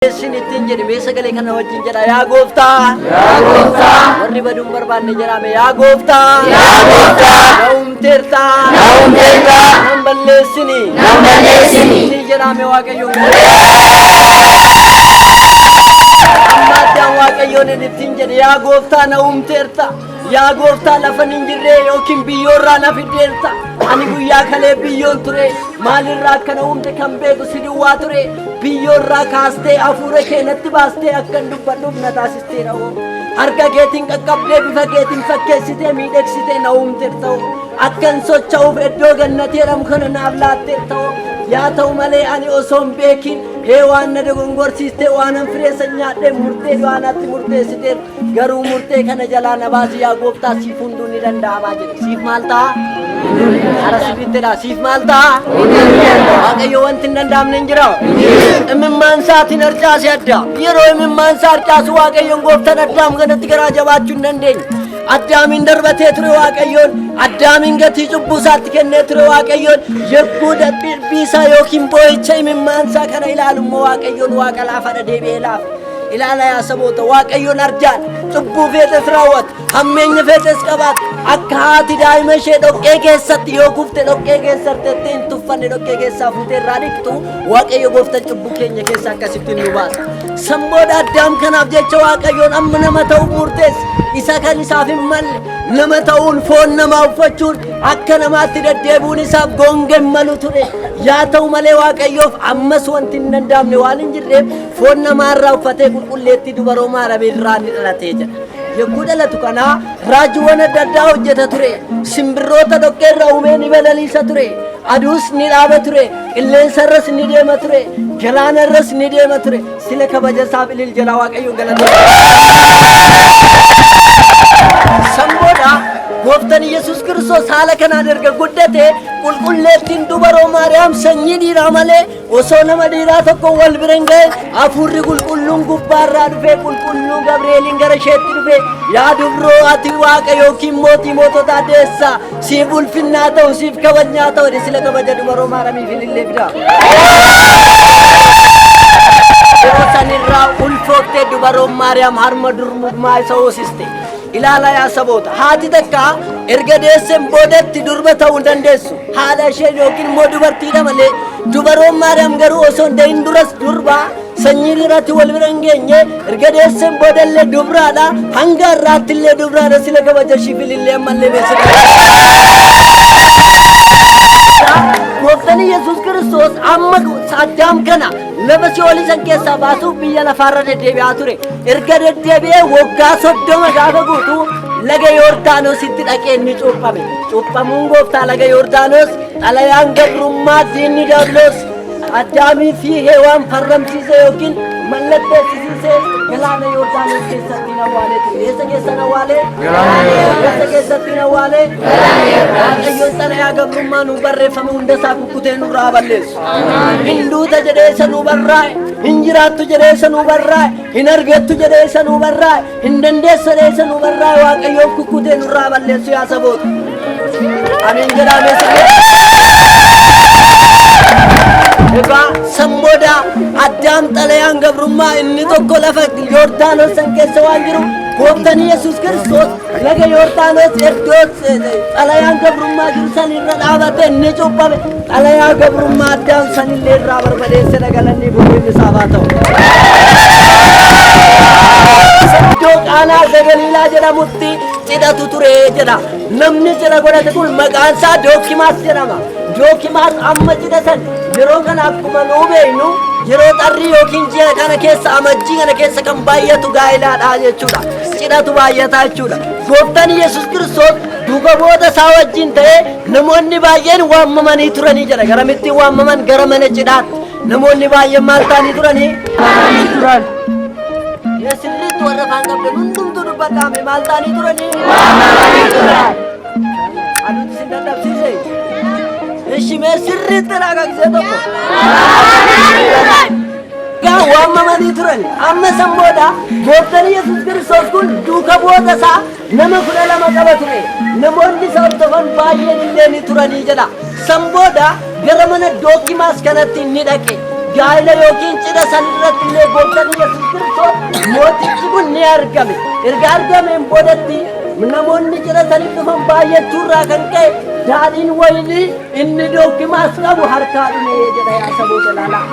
Isin ittiin jedhi mee sagalee kana wajjin jedha yaa gooftaa. Yaa gooftaa. Warri baduun barbaanne jedhame yaa gooftaa. Yaa gooftaa. Na uumteertaa. Na uumteertaa. Nan balleessini. Nan balleessini. Ittiin jedhame Waaqayyoon. Amma addaan Waaqayyoon ittiin jedhe yaa gooftaa na uumteerta. Yaa gooftaa lafa hin jirree yookiin biyyoorraa na fiddeerta. Ani guyyaa kalee biyyoon ture. Maalirraa akka na uumte kan beeku si duwwaa ture. Biyyoorraa kaastee hafuura kee natti baastee akkan dubbadhuuf na taasisteera hoo. Harka keetiin qaqqabdee bifa keetiin fakkeessitee miidhagsitee na uumteerta hoo. Akkan socho'uuf iddoo gannatee jedhamu kana naaf laatteerta hoo. Yaa ta'u malee ani osoo hin beekin Heewaan na dogongorsiistee waanan fireessa nyaadhee murtee du'aa natti murteessiteerta. Garuu murtee kana jalaa na baasi yaa gooftaa siif hunduu ni danda'amaa jedhe. Siif maal ta'a? Hara sirriittidha. Siif maal ta'a? Waaqayyo wanti hin danda'amne hin jira. Imimmaan isaatiin harcaase adda. Yeroo imimmaan isaa harcaasu Waaqayyoon gooftaan Addaam kanatti garaa jabaachuu hin dandeenye. Addaamiin darbatee ture Waaqayyoon. Addaamiin gatii cubbuu isaatti kennee ture Waaqayyoon. Yogguu dadhabbii isaa yookiin boo'icha imimmaan isaa kana ilaalu immoo Waaqayyoon Waaqa laafaadha deebi'ee laafa. Ilaala yaa saboota Waaqayyoon arjaadha. Cubbuu feetes raawwatu, hammeenya feetes qabaatu. Akka haati daa'ima ishee dhoqqee keessatti yoo kufte dhoqqee keessatti itti hin tuffanne dhoqqee keessaa fuutee irraa dhiqxu Waaqayyo gooftaan cubbuu keenya keessaa akkasitti nu baasa. Sammoodha Addaam kanaaf jecha Waaqayyoon amma nama ta'uuf murteesse. Isa kan isaaf hin malle nama ta'uun foon namaa uffachuun akka namaatti deddeebi'uun isaaf gonga hin malu ture. Yaa ta'u malee Waaqayyoof ammas wanti hin danda'amne waan hin jirreef foon namaa irraa uffatee qulqulleettii dubaroo Maariyaam irraa ni dhalatee jedha. Yogguu dhalatu kana raajiiwwan adda addaa hojjeta ture. Simbirroota dhoqqee irraa uumee ni balaliisa ture. Aduus ni dhaaba ture. Qilleensa irras ni deema ture. Galaana irras ni deema ture. Sila kabaja isaaf ilil jalaa Waaqayyoon galateeffadha. Samboodha gooftaan Yesuus Kiristoos haala kanaan erga guddate qulqulleettiin dubaroo Maariyaam sanyii dhiiraa malee osoo nama dhiiraa tokko wal bira hin ga'in hafuurri qulqulluun gubbaarraa dhufee qulqulluu Gabri'eeliin gara isheetti dhufe yaa dubroo ati waaqa yookiin mootii moototaa deessa siif ulfinnaa ta'u siif kabajnaa ta'u jedhe sila kabaja dubaroo Maariyaamiif ilillee fidaa. Yeroo sanirraa ulfooftee dubaroon Maariyaam harma durmummaa isa hoosiste. Ilaalaa yaa saboota haati takka erga deesseen boodatti durba ta'uu hin dandeessu. Haadha ishee yookiin immoo dubartiidha malee dubaroon Maariyaam garuu osoo hin dahin duras durba sanyii irratti wal bira hin geenye erga deesseen boodallee dubraadha hanga har'aatti illee dubraadha sila kabaja ishiif ilillee ammallee beeksisa. Gooftaan Yesuus Kiristoos amma Addaam kana lafa si'oolii san keessaa baasuuf biyya lafaarra deddeebi'aa ture. Erga deddeebi'ee waggaa 30 gaafa guutu laga Yordaanositti dhaqee inni cuuphame. Cuuphamuun gooftaa laga Yordaanos xalayaan gabrummaa diinni Diyaabiloos Addaamii fi Heewaan farramsiise yookiin mallatteessisiise galaana Yordaanos keessatti hin awwaalee ture. Eessa keessa hin awwaalee? Eessa keessatti hin awwaalee? Waaqayyoon xalayaa gabrummaa nuu barreeffame hunda isaa kukkutee nurraa balleessu. Hin duuta jedhee isa nuu barraa'e, hin jiraattu jedhee isa nuu barraa'e, hin argattu jedhee isa nuu barraa'e, hin dandeessu jedhee isa nuu barraa'e Waaqayyoon kukkutee nurraa balleessu yaa saboota. Amiin jedhaa mee sirrii. Egaa san booda Addaam xalayaan gabrummaa inni tokko lafa Yordaanos san keessa waan jiru gooftaan Yesuus Kiristoos laga Yordaanos iddoo xalayaan gabrummaa jiru san irra dhaabate inni cuuphame xalayaa gabrummaa Addaam sanillee irraa barbadeesse galanni fulfinni isaaf haa ta'u. Iddoo Qaanaa Galiilaa jedhamutti cidhatu ture jedha. Namni cidha godhate kun maqaan isaa Dookimaas jedhama. Dookimaas amma cidha san yeroo kana akkuma nuu beeknu yeroo xarrii yookiin ji'a kana keessa amajjii kana keessa kan baay'atu gaa'ilaadha jechuudha. Cidhatu baay'ata jechuudha. Gooftaan Yesuus Kiristoos duuka bu'oota isaa wajjin ta'ee namoonni baay'een waamamanii turanii jedha. Garamitti waamaman? Gara mana cidhaatti. Namoonni baay'een maal ta'anii turanii? Turan. Mee sirriitti warra afaan qabdan hundumtuu dubbadhaame maal ta'anii turanii? Waamamanii turan. Aduutu isin dadhabsiise. Ishi mee sirriitti raagagsee tokko. Egaa waamamanii turan. Amma san booda gooftaan Yesuus Kiristoos kun duuka bu'oota isaa nama 12 qaba ture. Namoonni isa hordofan baay'een illee ni turanii jedha. San booda gara mana Dookimaas kanatti ni dhaqe. Gaa'ela yookiin cidha san irratti illee gooftaan Yesuus Kiristoos mootichi kun ni argame. Erga argameen boodatti namoonni cidha sanitti dhufan baay'achuurraa kan ka'e daadhiin wayinii inni Dookimaas qabu harkaa dhume jedha yaa saboota ilaalaa.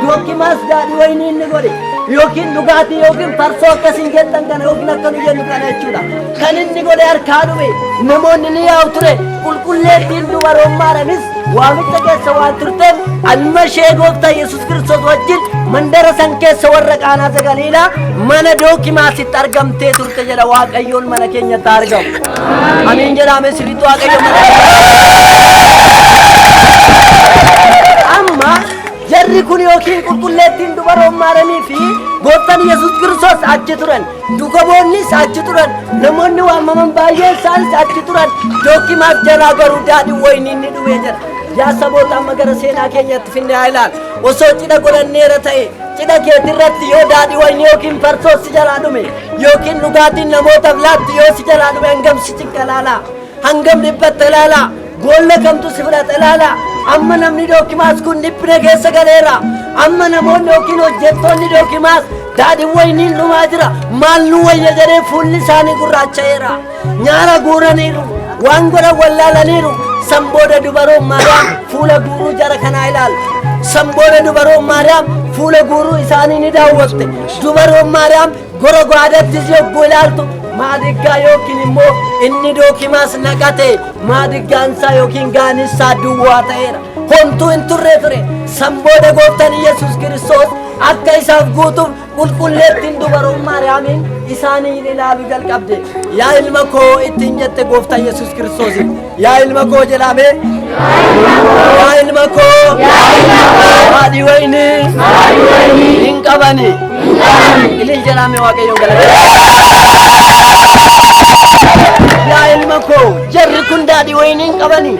Dookimaas daadhii wayinii inni godhe yookiin dhugaatii yookiin farsoo akkasiin jettan kana yookiin akka nu jennu kana jechuudha. Kan inni godhe harkaa dhume namoonni ni yaa'u ture qulqulleettiin dubaroon Maariyamis waamicha keessa waan turteef ilma ishee gooftaa Yesuus Kiristoos wajjin mandara san keessa warra Qaanaa Galiilaa mana Dookimaasitti argamtee turte jedha Waaqayyoon mana keenyatti argamu. Amiin jedhame sirriitti Waaqayyo mana Amma jarri kun yookiin qulqulleettiin dubaroon Maariyaamii fi gooftaan Yesuus Kiristoos achi turan. Duukaboonnis achi turan. Namoonni waamaman baay'een isaanis achi turan. Dookimaas jalaa garuu daadhiin wayinii inni dhumee jira. Yaa saboota amma gara seenaa keenyatti finne haa ilaalu. Osoo cidha godhanneera ta'e cidha keetirratti yoo daadhii wayinii yookiin farsoo si jalaa dhume yookiin dhugaatiin namootaaf laattu yoo si jalaa dhume hangam si cinqa ilaalaa? Hangam dhiphatta ilaalaa? Boolla kamtu si fudhata ilaalaa? Amma namni Dookimaas kun dhiphina keessa galeera. Amma namoonni yookiin hojjettoonni Dookimaas daadhiin wayiniin dhumaa jira. Maal nu wayya jedhee fuulli isaanii gurraacha'eera. Nyaara guuraniiru. Waan godhan wallaalaniiru. San booda dubaroon Maariyaam fuula guuruu jara kanaa ilaalu. San booda dubaroon Maariyaam fuula guuruu isaanii ni daawwatte. Dubaroon Maariyaam gora gwaadattis yogguu ilaaltu maadiggaa yookiin immoo inni Dookimaas naqate maadiggaansaa yookiin gaanissaa duwwaa ta'eera. Homtuu hin turre ture. San booda gooftaan Yesuus Kiristoos akka isaaf guutuuf qulqulleettiin dubaroon Maariyaamiin isaaniin ilaaluu jalqabde. Yaa ilma koo ittiin jette gooftaan Yesuus Kiristoos. Yaa ilma koo jedhame. Yaa ilma koo. Haadhi wayinii hin qabani. Ilil jedhame Waaqayyoon galateeffadha. Yaa ilma koo jarri kun daadhii wayinii hin qabani.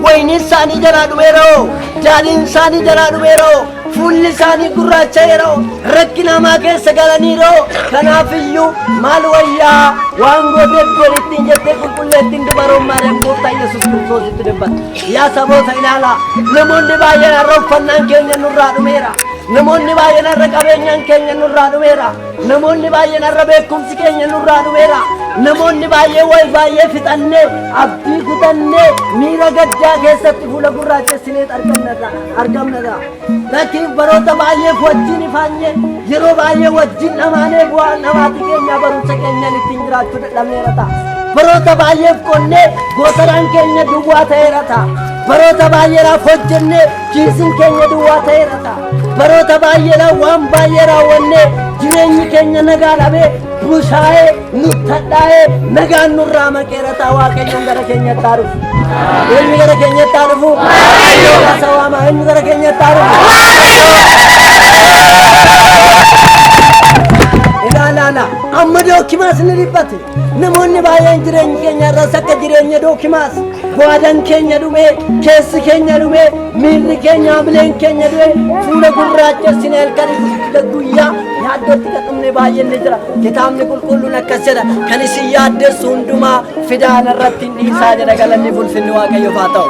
Wayiniin isaanii jalaa dhumeera hoo. Daadhiin isaanii jalaa dhumeera hoo. Fuulli isaanii gurraacha'eera hoo. Rakkina hamaa keessa galaniira hoo. Kanaafiyyuu maal wayyaa waan gooteef godhi ittiin jettee qulqulleettiin dubaroon Maariyaam gooftaa Yesuus Kiristoositti dubbatte. Yaa saboota ilaalaa namoonni baay'een har'a uffannaan keenya nurraa dhumeera. Namoonni baay'een har'a qabeenyaan keenya nurraa dhumeera. Namoonni baay'een har'a beekumsi keenya nurraa dhumeera. Namoonni baay'ee way baay'ee fixannee abdii kutannee miira gaddaa keessatti fuula gurraachessinee argamnadha. Laakiin baroota baay'eef wajjin ifaanye yeroo baay'ee wajjin dhamaanee bu'aa namaati keenya barumsa keenyan ittiin jiraachuu dadhabneera ta'a. Baroota baay'eef qonnee gootaraan keenya duwwaa ta'eera ta'a. Baroota baay'eedhaaf hojjennee kiisiin keenya duwwaa ta'eera ta'a. Baroota baay'eedhaaf waan baay'ee raawwannee jireenyi keenya nagaa dhabee bushaa'ee nuttadhaa'ee nagaan nurraa maqeera ta'a. Waaqayyoon gara keenyatti haa dhufu. Eenyu gara keenyatti haa dhufu? Waaqayyo. Waamaa eenyu gara keenyatti haa dhufu? Ilaalaala amma Dookimaas ni dhiphate. Namoonni baay'een jireenyi keenya irras akka jireenya Dookimaas Gwaadan keenya dhumee, keessi keenya dhumee, miirri keenya hamileen keenya du'ee, fuula gurraachessinee halkanii guyyaa yaaddootti kan dhumne baay'een ni jira. Kitaabni qulqulluun akkas jedha, kan isin yaaddessu hundumaa fidaan irratti hin dhiisaa jedha galanni fulfinni Waaqayyoof haa ta'u.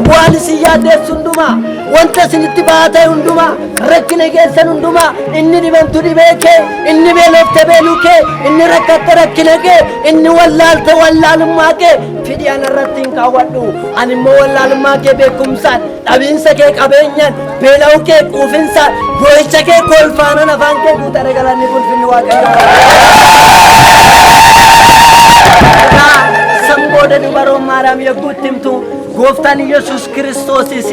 Waan isin yaaddeessu hundumaa, wanta isinitti ba'aa ta'e hundumaa, rakkina keessan hundumaa, inni dhibamtu dhibee kee, inni beelofte beeluu kee, inni rakkatte rakkina kee, inni wallaalte wallaalummaa kee fidii ana irratti hin kaawwadhu. Ani immoo wallaalummaa kee beekumsaan, dhabiinsa kee qabeenyaan, beela'uu kee quufinsaan, boo'icha kee kolfaanan afaan kee guutare galanni fulfinni Waaqayyoo. Egaa san booda dubaroon Maariyaam yogguu itti himtu gooftaan Yesuus Kiristoosis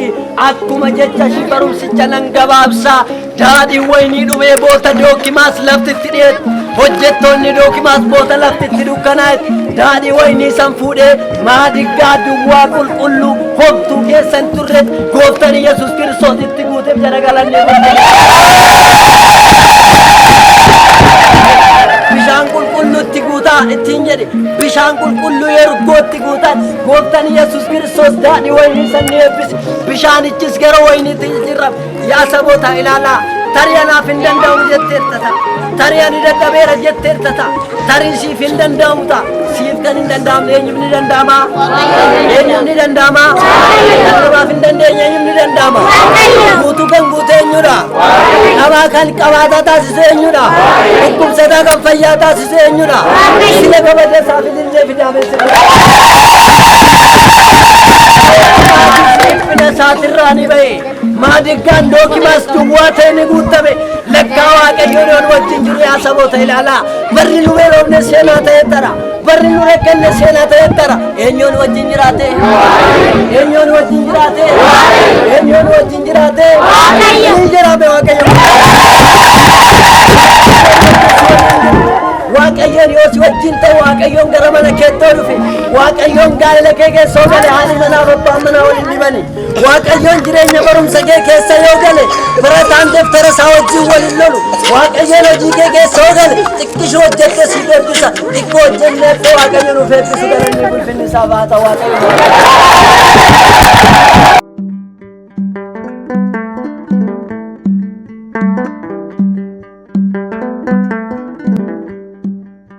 akkuma jecha ishii barumsicha nan gabaabsaa daadhiin wayinii dhumee boota Dookimaas lafti itti dhiyeetu hojjettoonni Dookimaas boota lafti itti dukkanaa'etti daadhii wayinii san fuudhee maadiggaa duwwaa qulqulluu homtuu keessa hin turre gooftaan Yesuus Kiristoos itti guuteef jara galannee bishaan qulqulluu itti guutaa ittiin jedhe bishaan qulqulluu yergootti guutan gooftaan Yesuus Kiristoos daadhii wayinii san ni eebbise bishaanichis gara wayiniitti jijjiirame. Yaa saboota ilaalaa tarii anaaf hin danda'amu jetteerta ta'a. Tarii ani dadhabeera jetteerta ta'a. Tarii siif hin danda'amu ta'a. Siif Kan hin danda'amne eenyuuf ni danda'ama? Eenyuuf ni danda'ama? Kan namaaf hin dandeenye eenyuuf ni danda'ama? Guutuu kan guute eenyudha? Dhabaa kan qabaataa taasisu eenyudha? Dhukkubsataa kan fayyaa taasisu eenyudha? Sila kabaja isaaf ilillee fidaamessa. Dhiphina isaatirraa ni ba'e. Maadiggaan dookimaas duwwaa ta'e ni guutame. Lakkaa Waaqayyoon yoon wajjin jiru yaa saboota ilaalaa. Barri nu beelofne seenaa ta'e tara. Barri nu rakkanne seenaa ta'e tara. Eenyuun wajjin jiraate? Eenyuun wajjin jiraate? Eenyuun wajjin jiraate? Ni jiraame Waaqayyo. Waaqayyoon yoo si wajjin ta'e, Waaqayyoon gara mana keettoo dhufe, Waaqayyoon gaa'ela kee keessa yoo gale, haati manaa fi abbaan manaa waliin dhibani. Waaqayyoon jireenya barumsa kee keessa yoo gale, barataan daftara isaa wajjin waliin lolu. Waaqayyoon hojii kee keessa yoo gale, xiqqishoo hojjette si eebbisa. Xiqqoo hojjennee Waaqayyo nuuf eebbisu, galanni ulfinni isaa baata Waaqayyo.